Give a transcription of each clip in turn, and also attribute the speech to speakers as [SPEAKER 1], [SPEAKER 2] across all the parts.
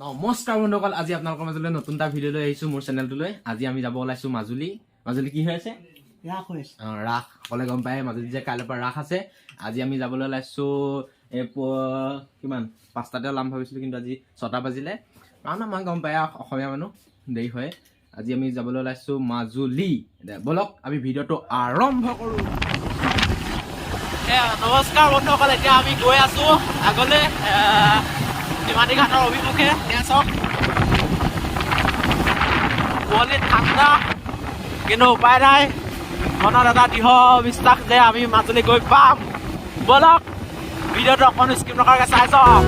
[SPEAKER 1] নমস্কাৰ বন্ধুসকল, আজি আপোনালোকৰ মাজলৈ নতুন এটা ভিডিঅ' লৈ আহিছোঁ মোৰ চেনেলটোলৈ। আজি আমি যাব ওলাইছোঁ মাজুলী। মাজুলী কি হৈ আছে?
[SPEAKER 2] ৰাস হৈ আছে।
[SPEAKER 1] অ, ৰাস। সকলোৱে গম পায় মাজুলীত যে কাইলৈৰ পৰা ৰাস আছে। আজি আমি যাবলৈ ওলাইছোঁ। এই কিমান 5টাতে ওলাম ভাবিছিলোঁ, কিন্তু আজি 6টা বাজিলে, কাৰণ মই গম পাই আৰু অসমীয়া মানুহ দেৰি হয়। আজি আমি যাবলৈ ওলাইছোঁ মাজুলী। এতিয়া ব'লক, আমি ভিডিঅ'টো আৰম্ভ কৰোঁ। নমস্কাৰ বন্ধুসকল, এতিয়া আমি গৈ আছোঁ আগলৈ নিমাতী ঘাটৰ অভিমুখে। এতিয়া চাওক, কুঁৱলীত ঠাণ্ডা, কিন্তু উপায় নাই। মনত এটা দৃঢ় বিশ্বাস যে আমি মাজুলী গৈ পাম। ব'লক, ভিডিঅ'টো অকণ স্কিপ নকৰাকৈ চাই যাওক।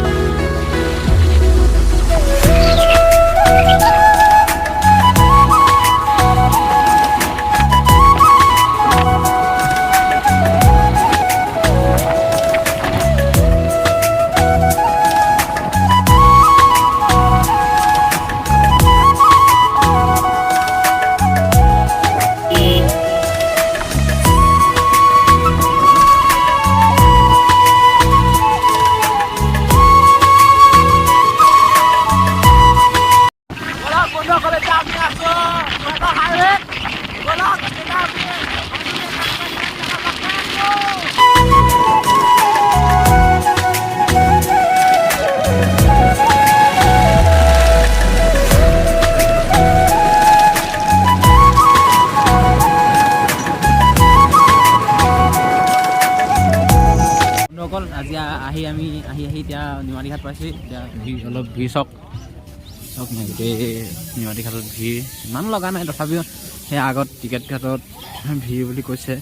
[SPEAKER 1] ব'লক বন্ধুসকল, এতিয়া আমি আছো যোৰহাটৰ হাইৱেত। ব'লক, এতিয়া আমি মাজুলী। বন্ধুসকল, আজি আহি আমি আহি আহি এতিয়া নিমাতী ঘাট পাইছোঁ। এতিয়া ভিৰ অলপ, ভিৰ চাওক চাওক না, গোটেই নিমাতী ঘাটত ভিৰ। ইমান লগা নাই, তথাপিও সেই আগত টিকেট ঘাটত ভিৰ বুলি কৈছে।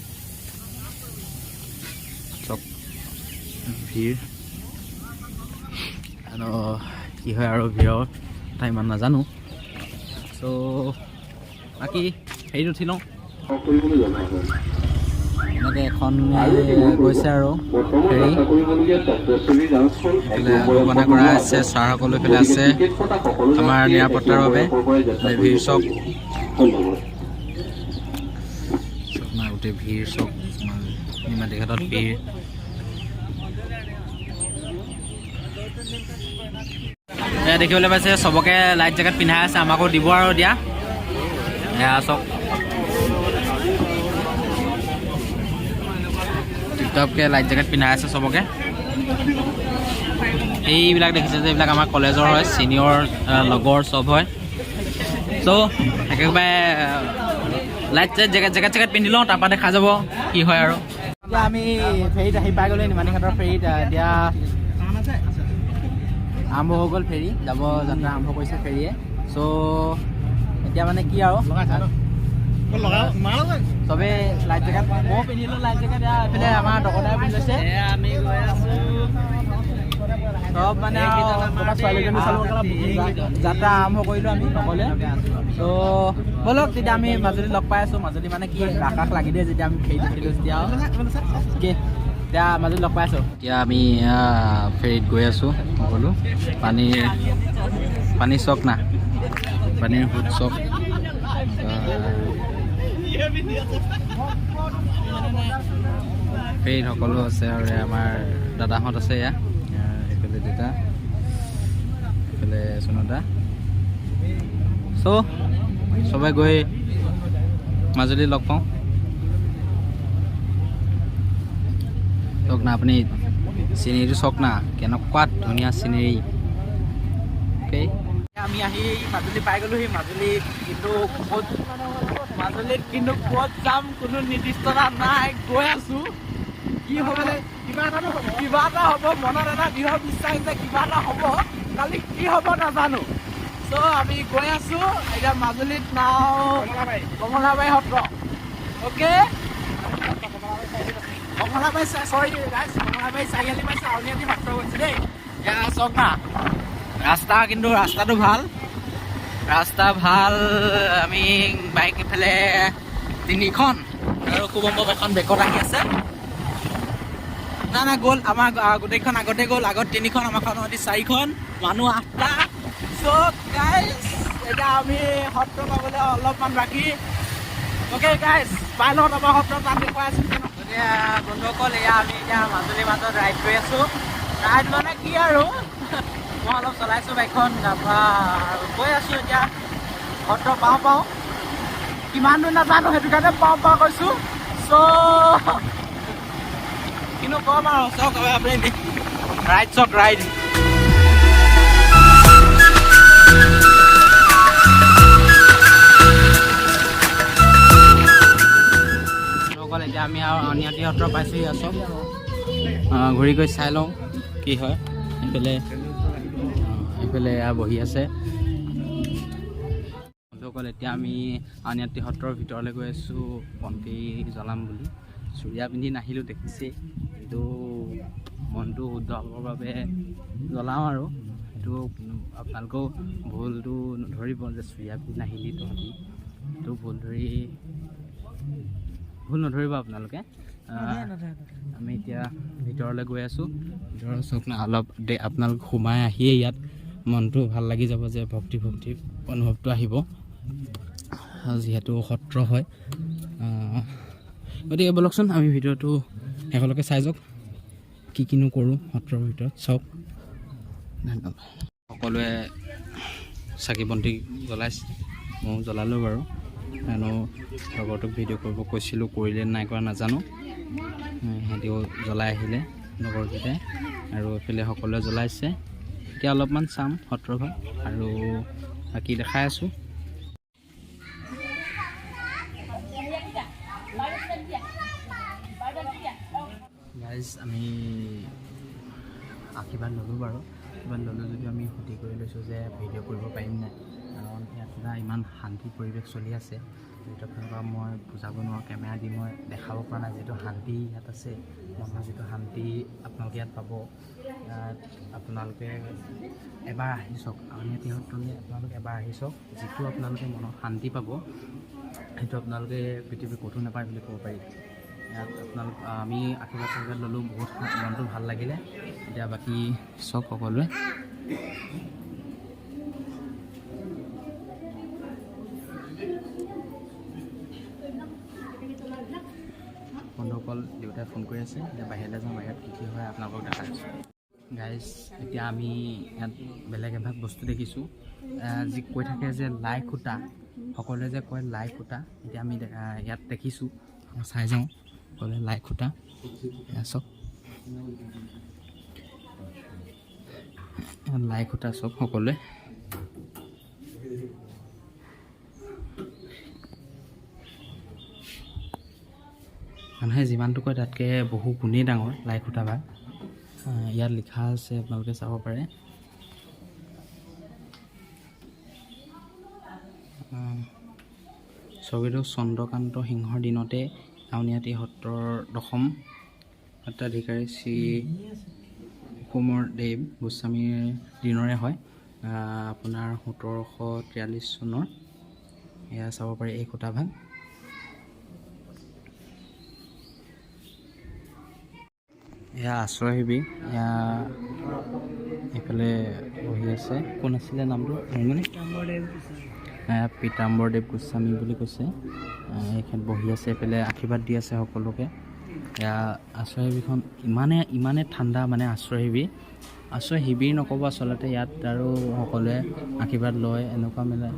[SPEAKER 1] চাওক ভিৰ আৰু কি হয় আৰু ভিৰৰ কথা ইমান নাজানো। চ' বাকী হেৰিত উঠি লওঁ। এনেকৈ এখন গৈছে আৰু ফেৰী। এইফালে আগমনা কৰা আছে, ছাৰসকলো এইফালে আছে আমাৰ নিৰাপত্তাৰ বাবে। এইফালে ভিৰ চাওক চাওক না, গোটেই ভিৰ চাওক, নিমাতী ঘাটত ভিৰ। এয়া দেখিবলৈ পাইছে, চবকে লাইফ জেকেট পিন্ধাই আছে, আমাকো দিব আৰু দিয়া। এয়া চাওক, টিপটপকৈ লাইফ জেকেট পিন্ধাই আছে চবকে। এইবিলাক দেখিছে যে, এইবিলাক আমাৰ কলেজৰ হয়, ছিনিয়ৰ লগৰ চব হয়। চ' একেবাৰে লাইফ জেকেট জেকেট চেকেট পিন্ধি লওঁ, তাৰপৰা দেখা যাব কি হয় আৰু। এতিয়া আমি ফেৰীত আহি পাই গ'লো, নিমাতীঘাটৰ ফেৰীত। এতিয়া আৰম্ভ হৈ গ'ল ফেৰী যাব, যাত্ৰা আৰম্ভ কৰিছে ফেৰীয়ে। চ' এতিয়া মানে কি আৰু, চবেই লাইফ জেকেট, ময়ো পিন্ধিলোঁ লাইফ জেকেট। এইফালে আমাৰ ডকদাই পিন্ধি লৈছে।
[SPEAKER 2] আমি গৈ আছো।
[SPEAKER 1] চব মানে ছোৱালীজনী চালোঁ। যাত্ৰা আৰম্ভ কৰিলোঁ আমি সকলোৱে। ত' ব'লক তেতিয়া, আমি মাজুলীত লগ পাই আছোঁ। মাজুলী মানে কি, আকাশ লাগি দিয়ে যেতিয়া আমি ফেৰীত উঠিলোঁ তেতিয়া। কি এতিয়া মাজুলীত লগ পাই আছোঁ। এতিয়া আমি ফেৰীত গৈ আছোঁ সকলো। পানীৰ পানী চাওক না, পানীৰ সোঁত চাওক। ফেৰীত সকলো আছে আৰু এয়া আমাৰ দাদাহঁত আছে। এয়া এইফালে দেউতা, এইফালে চুনুদা। চ' চবে গৈ মাজুলীত লগ পাওঁ। চাওক না আপুনি, চিনেৰীটো চাওক না, কেনেকুৱা ধুনীয়া চিনেৰী। অ'কে, আমি আহি মাজুলী পাই গ'লোহি। মাজুলীত কিন্তু ক'ত, মাজুলীত কিন্তু ক'ত যাম কোনো নিৰ্দিষ্টতা নাই। গৈ আছো, কি হ'ব, কিবা এটা হ'ব, কিবা এটা হ'ব। মনত এটা দৃঢ় বিশ্বাস যে কিবা এটা হ'ব, কালি কি হ'ব নাজানো। চ' আমি গৈ আছো এতিয়া মাজুলীত নাও কমলাবাৰী সত্ৰ। অ'কে, কমলাবাৰী, চৰি গাইছ, কমলাবাৰী চাৰিআলি পাইছে, আউনীআটী সত্ৰ গৈছে দেই। এয়া চাওক না ৰাস্তা, কিন্তু ৰাস্তাটো ভাল, ৰাস্তা ভাল। আমি বাইক এইফালে তিনিখন আৰু খুব সম্ভৱ এখন বেকত আহি আছে। না না, গ'ল আমাৰ গোটেইখন আগতে গ'ল। আগত তিনিখন, আমাৰখন সৈতে চাৰিখন, মানুহ আঠটা। চ' গাইজ, এতিয়া আমি সত্ৰ পাবলৈ অলপমান বাকী। অ'কে গাইজ, পাই লওঁ, তাৰপৰা সত্ৰ তাত দেখুৱাই আছোঁ। এতিয়া বন্ধুসকল, এয়া আমি এতিয়া মাজুলীৰ মাজত ৰাইড কৰি আছোঁ। ৰাইড মানে কি আৰু। মই অলপ চলাইছোঁ বাইকখন, তাৰপৰা গৈ আছোঁ। এতিয়া সত্ৰ পাওঁ পাওঁ, কিমান দূৰ নাজানো, সেইটো কাৰণে পাওঁ পাওঁ কৈছোঁ। চ' কিনো ক'ম আৰু, চাওক আপুনি, ৰাইড চাওক, ৰাইড। অকল এতিয়া আমি আৰু আউনীআটী সত্ৰ পাইছোঁহি। আছোঁ, ঘূৰি গৈ চাই লওঁ কি হয়। এইফালে এয়া বহি আছে। বন্ধুসকল, এতিয়া আমি আউনীআটী সত্ৰৰ ভিতৰলৈ গৈ আছোঁ বন্তি জ্বলাম বুলি। চুৰিয়া পিন্ধি নাহিলোঁ দেখিছেই, কিন্তু মনটো শুদ্ধ হ'বৰ বাবে জ্বলাওঁ আৰু সেইটো আপোনালোকেও ভুলটো নধৰিব যে চুৰিয়া পিন্ধি নাহিলি তহঁতি, সেইটো ভুল নধৰিব আপোনালোকে। আমি এতিয়া ভিতৰলৈ গৈ আছোঁ। ভিতৰত চাওক না অলপ আপোনালোক সোমাই আহিয়ে ইয়াত মনটো ভাল লাগি যাব যে ভক্তি ভক্তি অনুভৱটো আহিব, যিহেতু সত্ৰ হয়। গতিকে ব'লকচোন, আমি ভিডিঅ'টো শেষলৈকে চাই যাওক, কি কিনো কৰোঁ সত্ৰৰ ভিতৰত চাওক। ধন্যবাদ। সকলোৱে চাকি বন্তি জ্বলাইছে, ময়ো জ্বলালোঁ বাৰু। জানো, লগৰটোক ভিডিঅ' কৰিব কৈছিলোঁ, কৰিলে নাই কৰা নাজানো। সিহঁতিও জ্বলাই আহিলে লগৰকেইটাই, আৰু এইফালে সকলোৱে জ্বলাইছে। এতিয়া অলপমান চাম সত্ৰভাগ আৰু বাকী দেখাই আছোঁ। গাইজ, আমি আশীৰ্বাদ ল'লোঁ বাৰু। আশীৰ্বাদ ল'লোঁ যদিও আমি সুধি কৰি লৈছোঁ যে ভিডিঅ' কৰিব পাৰিম নাই, কাৰণ ইয়াত এটা ইমান শান্তি পৰিৱেশ চলি আছে যিটো আপোনালোকক মই বুজাব নোৱাৰোঁ। কেমেৰা দি মই দেখাব পৰা নাই যিটো শান্তি ইয়াত আছে, মনৰ যিটো শান্তি আপোনালোকে ইয়াত পাব। ইয়াত আপোনালোকে এবাৰ আহি চাওক, আউনীআটী সত্ৰলৈ আপোনালোক এবাৰ আহি চাওক। যিটো আপোনালোকে মনত শান্তি পাব, সেইটো আপোনালোকে পৃথিৱীৰ ক'তো নাপায় বুলি ক'ব পাৰি। ইয়াত আপোনালোক আমি আশীৰ্বাদ চাশীৰ্বাদ ল'লোঁ, বহুত মনটো ভাল লাগিলে। এতিয়া বাকী চাওক সকলোৱে। বন্ধুসকল, দেউতাই ফোন কৰি আছে, এতিয়া বাহিৰলৈ যাওঁ। বাহিৰত কি কি হয় আপোনালোকক দেখাই আছোঁ। গাইজ, এতিয়া আমি ইয়াত বেলেগ এভাগ বস্তু দেখিছোঁ। যি কৈ থাকে যে লাই খুঁটা, সকলোৱে যে কয় লাই খুঁটা, এতিয়া আমি ইয়াত দেখিছোঁ, চাই যাওঁ। ক'লে লাই খুঁটা, এয়া চাওক, ইয়াত লাই খুঁটা চাওক সকলোৱে। মানুহে যিমানটো কয় তাতকৈ বহু গুণেই ডাঙৰ লাই খুঁটা ভাগ। ইয়াত লিখা আছে, আপোনালোকে চাব পাৰে। স্বৰ্গদেউ চন্দ্ৰকান্ত সিংহৰ দিনতে আউনীআটী সত্ৰৰ দশম সত্ৰাধিকাৰী শ্ৰী কুমৰদেৱ গোস্বামীৰ দিনৰে হয়, আপোনাৰ 1743 চনৰ। এয়া চাব পাৰে এই খুঁটাভাগ। এয়া আশ্ৰয় শিবিৰ। এয়া এইফালে বহি আছে, কোন আছিলে নামটো? ৰংমণি পীতাম্বৰদেৱ গোস্বামী বুলি কৈছে। এইখনত বহি আছে, এইফালে আশীৰ্বাদ দি আছে সকলোকে। এয়া আশ্ৰয় শিবিৰখন ইমানে ইমানে ঠাণ্ডা, মানে আশ্ৰয় শিবিৰ, আশ্ৰয় শিবিৰ নক'ব আচলতে, ইয়াত আৰু সকলোৱে আশীৰ্বাদ লয় এনেকুৱা মেলা।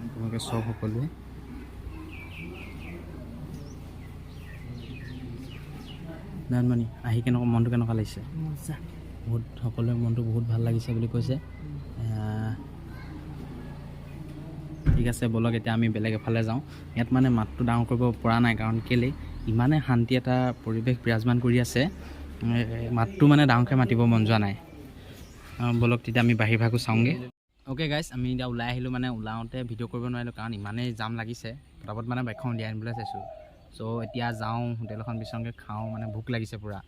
[SPEAKER 1] আপোনালোকে চব সকলোৱে নয়নমণি আহি কেনেকুৱা, মনটো কেনেকুৱা লাগিছে? বহুত, সকলোৱে মনটো বহুত ভাল লাগিছে বুলি কৈছে। ঠিক আছে, ব'লক এতিয়া আমি বেলেগ এফালে যাওঁ। ইয়াত মানে মাতটো ডাঙৰ কৰিব পৰা নাই, কাৰণ কেলৈ ইমানে শান্তি এটা পৰিৱেশ বিৰাজমান কৰি আছে, মাতটো মানে ডাঙৰকৈ মাতিব মন যোৱা নাই। ব'লক তেতিয়া আমি বাহিৰ ভাগো চাওঁগৈ। অ'কে গাইজ, আমি এতিয়া ওলাই আহিলোঁ। মানে ওলাওঁতে ভিডিঅ' কৰিব নোৱাৰিলোঁ, কাৰণ ইমানেই জাম লাগিছে। পটাপট মানে বাইকখন উলিয়াই আনিবলৈ চাইছোঁ। চ' এতিয়া যাওঁ হোটেল এখন বিচাৰোঁগৈ, খাওঁ, মানে ভোক লাগিছে পূৰা।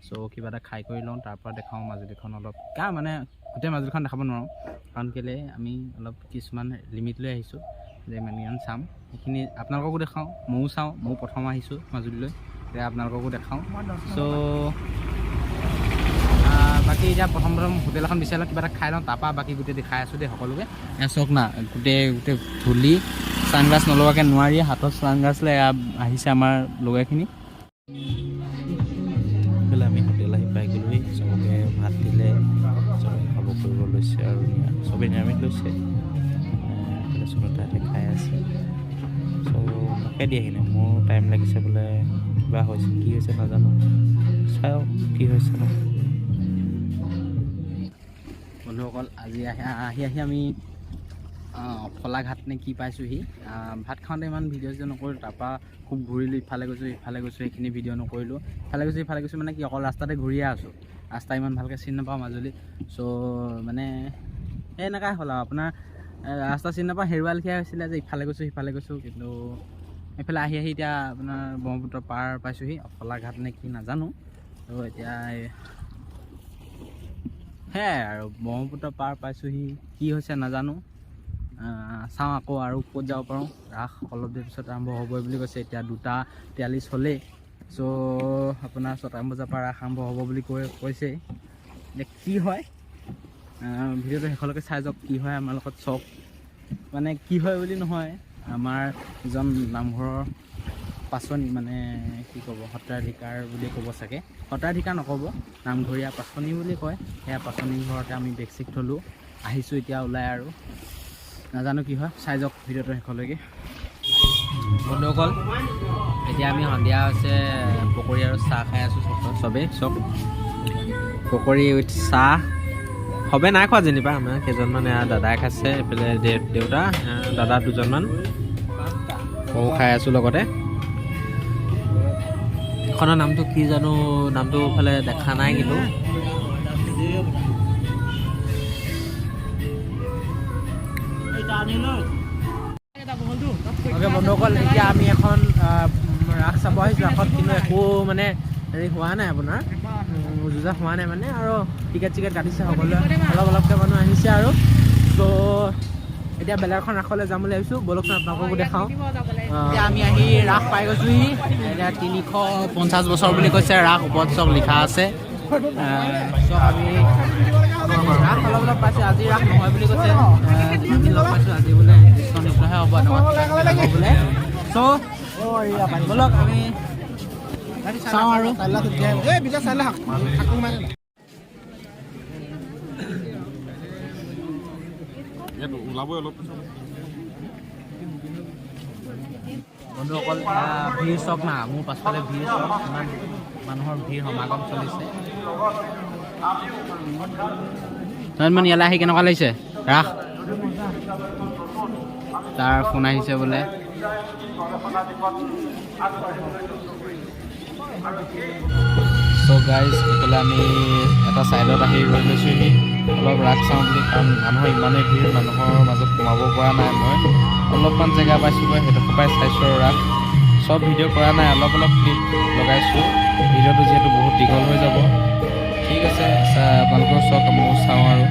[SPEAKER 1] চ' কিবা এটা খাই কৰি লওঁ, তাৰপৰা দেখাওঁ মাজুলীখন অলপ। কা মানে গোটেই মাজুলীখন দেখাব নোৱাৰোঁ, কাৰণ কেলৈ আমি অলপ কিছুমান লিমিট লৈ আহিছোঁ যে ইমান ইমান চাম, সেইখিনি আপোনালোককো দেখাওঁ, ময়ো চাওঁ। ময়ো প্ৰথম আহিছোঁ মাজুলীলৈ, এতিয়া আপোনালোককো দেখাওঁ। চ' বাকী এতিয়া প্ৰথম প্ৰথম হোটেল এখন বিচাৰি লওঁ, কিবা এটা খাই লওঁ, তাৰপৰা বাকী গোটেই দেখাই আছোঁ দেই সকলোকে। এয়া চাওক না, গোটেই গোটেই ধূলি, ছানগ্লাছ নলগোৱাকৈ নোৱাৰি। হাতত ছানগ্লাছ লৈ এয়া আহিছে আমাৰ লগৰখিনি। এইফালে আমি হোটেল আহি পাই গ'লোহি। চবকে ভাত দিলে।
[SPEAKER 3] লৈছে আৰু চবেই নিৰামিষ লৈছে। এইফালে চুনুতাহঁতে খাই আছে। চ' মোকে দিয়াহি নাই, মোৰ টাইম লাগিছে বোলে, কিবা হৈছে, কি হৈছে নাজানো, চাওক কি হৈছে ন।
[SPEAKER 1] বন্ধুসকল, আজি আহি আহি আহি আমি অফলাঘাট নে কি পাইছোঁহি। ভাত খাওঁতে ইমান ভিডিঅ' চিডিঅ' নকৰিলোঁ। তাৰপৰা খুব ঘূৰিলোঁ, ইফালে গৈছোঁ ইফালে গৈছোঁ, সেইখিনি ভিডিঅ' নকৰিলোঁ। ইফালে গৈছোঁ ইফালে গৈছোঁ মানে কি, অকল ৰাস্তাতে ঘূৰিয়ে আছোঁ। ৰাস্তা ইমান ভালকৈ চিনি নাপাওঁ মাজুলী। চ' মানে সেই এনেকুৱাই হ'ল আৰু আপোনাৰ ৰাস্তা চিনি নাপাওঁ, হেৰুৱা লেখীয়া হৈছিলে যে ইফালে গৈছোঁ সিফালে গৈছোঁ। কিন্তু এইফালে আহি আহি এতিয়া আপোনাৰ ব্ৰহ্মপুত্ৰ পাৰ পাইছোঁহি, অফলাঘাট নে কি নাজানো। ত' এতিয়া সেয়াই আৰু ব্ৰহ্মপুত্ৰ পাৰ পাইছোঁহি, কি হৈছে নাজানো। চাওঁ আকৌ আৰু ক'ত যাব পাৰোঁ। ৰাস অলপ দেৰি পিছত আৰম্ভ হ'বই বুলি কৈছে। এতিয়া 2:43 হ'লেই। চ' আপোনাৰ 6টামান বজাৰ পৰা ৰাস আৰম্ভ হ'ব বুলি কৈছে। এতিয়া কি হয়, ভিডিঅ'টো শেষলৈকে চাই যাওক কি হয় আমাৰ লগত চাওক। মানে কি হয় বুলি নহয়, আমাৰ এজন নামঘৰৰ পাচনি, মানে কি ক'ব, সত্ৰাধিকাৰ বুলি ক'ব চাগে, সত্ৰাধিকাৰ নক'ব, নামঘৰীয়া পাচনি বুলি কয়। সেয়া পাচনি ঘৰতে আমি বেগ চেগ থ'লোঁ, আহিছোঁ এতিয়া ওলাই আৰু নাজানো কি হয়, চাই যাওক ভিডিঅ'টো শেষলৈকে। বন্ধুসকল, এতিয়া আমি সন্ধিয়া হৈছে, পকৰি আৰু চাহ খাই আছোঁ চবেই। চব পকৰি উইথ চাহ।
[SPEAKER 3] সবে নাই খোৱা যেনিবা, আমাৰ কেইজনমান, এয়া দাদাই খাইছে, এইফালে দেউতা, দাদা দুজনমান, ময়ো খাই আছোঁ লগতে। এখনৰ নামটো কি জানো, নামটো ফালে দেখা নাই কিন্তু।
[SPEAKER 1] অ'কে বন্ধুসকল, এতিয়া আমি এখন ৰাস চাব আহিছোঁ। ৰাসত কিন্তু একো মানে হেৰি হোৱা নাই, আপোনাৰ যুঁজা হোৱা নাই মানে, আৰু টিকেট চিকেট কাটিছে সকলোৱে, অলপ অলপকৈ মানুহ আহিছে আৰু। ত' এতিয়া বেলেগ এখন ৰাসলৈ যাম বুলি ভাবিছোঁ, ব'লকচোন আপোনালোককো দেখাওঁ। এতিয়া আমি আহি ৰাস পাই গৈছোহি। এতিয়া 350 বছৰ বুলি কৈছে ৰাস, ওপৰত চব লিখা আছে। চব আমি ৰাস অলপ অলপ পাইছোঁ। আজি ৰাস নহয় বুলি কৈছে, যিমানখিনি লগ পাইছোঁ, আজি বোলে কৃষ্ণ নৃত্যহে হ'ব, এনেকুৱা হ'ব বোলে। চ' ব'লক আমি চাওঁ আৰু।
[SPEAKER 4] ওলাবই অলপ পিছত।
[SPEAKER 1] বন্ধুসকল, ভিৰ চাওক না, মোৰ পাছফালে ভিৰ চাওক, ইমান মানুহৰ ভিৰ সমাগম চলিছে। নয়নমণি, ইয়ালৈ আহি কেনেকুৱা লাগিছে ৰাস? তাৰ ফোন আহিছে বোলে।
[SPEAKER 3] চ' গাইজ, এইফালে আমি এটা ছাইডত আহি ৰৈ লৈছোঁহি অলপ ৰাস চাওঁ বুলি, কাৰণ মানুহৰ ইমানেই ভিৰ, মানুহৰ মাজত সোমাব পৰা নাই। মই অলপমান জেগা পাইছোঁগৈ, সেইডোখৰ পৰাই চাইছোঁ আৰু ৰাস। চব ভিডিঅ' কৰা নাই, অলপ অলপ ক্লিপ লগাইছোঁ, ভিডিঅ'টো যিহেতু বহুত দীঘল হৈ যাব। ঠিক আছে, আপোনালোকেও চাওক, ময়ো চাওঁ আৰু।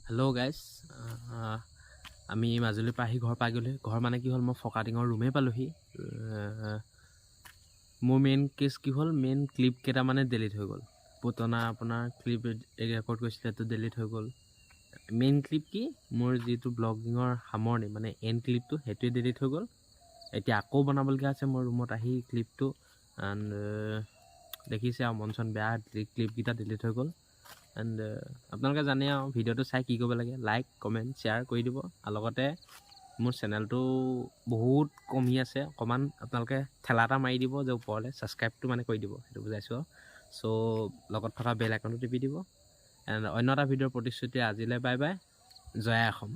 [SPEAKER 3] হেল্ল' গাইজ, আমি মাজুলীৰ পৰা আহি ঘৰ পাই গ'লোহি। ঘৰ মানে কি হ'ল, মই ফকাটিঙৰ ৰুমেই পালোহি। মোৰ মেইন কেছ কি হ'ল, মেইন ক্লিপ কেইটা মানে ডিলিট হৈ গ'ল। পুতনা আপোনাৰ ক্লিপ ৰেকৰ্ড কৰিছিলে, সেইটো ডিলিট হৈ গ'ল। মেইন ক্লিপ কি, মোৰ যিটো ব্লগিঙৰ সামৰণি মানে এণ্ড ক্লিপটো, সেইটোৱে ডিলিট হৈ গ'ল। এতিয়া আকৌ বনাবলগীয়া আছে মই ৰুমত আহি ক্লিপটো। এণ্ড দেখিছে আৰু মন চন বেয়া, ক্লিপকেইটা ডিলিট হৈ গ'ল। এণ্ড আপোনালোকে জানে আৰু ভিডিঅ'টো চাই কি কৰিব লাগে, লাইক কমেণ্ট শ্বেয়াৰ কৰি দিব। আৰু লগতে মোৰ চেনেলটো বহুত কমি আছে অকণমান, আপোনালোকে ঠেলা এটা মাৰি দিব যে ওপৰলৈ, ছাবস্ক্ৰাইবটো মানে কৰি দিব, সেইটো বুজাইছোঁ আৰু। চ' লগত থকা বেল আইকনটো টিপি দিব। এণ্ড অন্য এটা ভিডিঅ'ৰ প্ৰতিশ্ৰুতি, আজিলৈ বাই বাই, জয় অসম।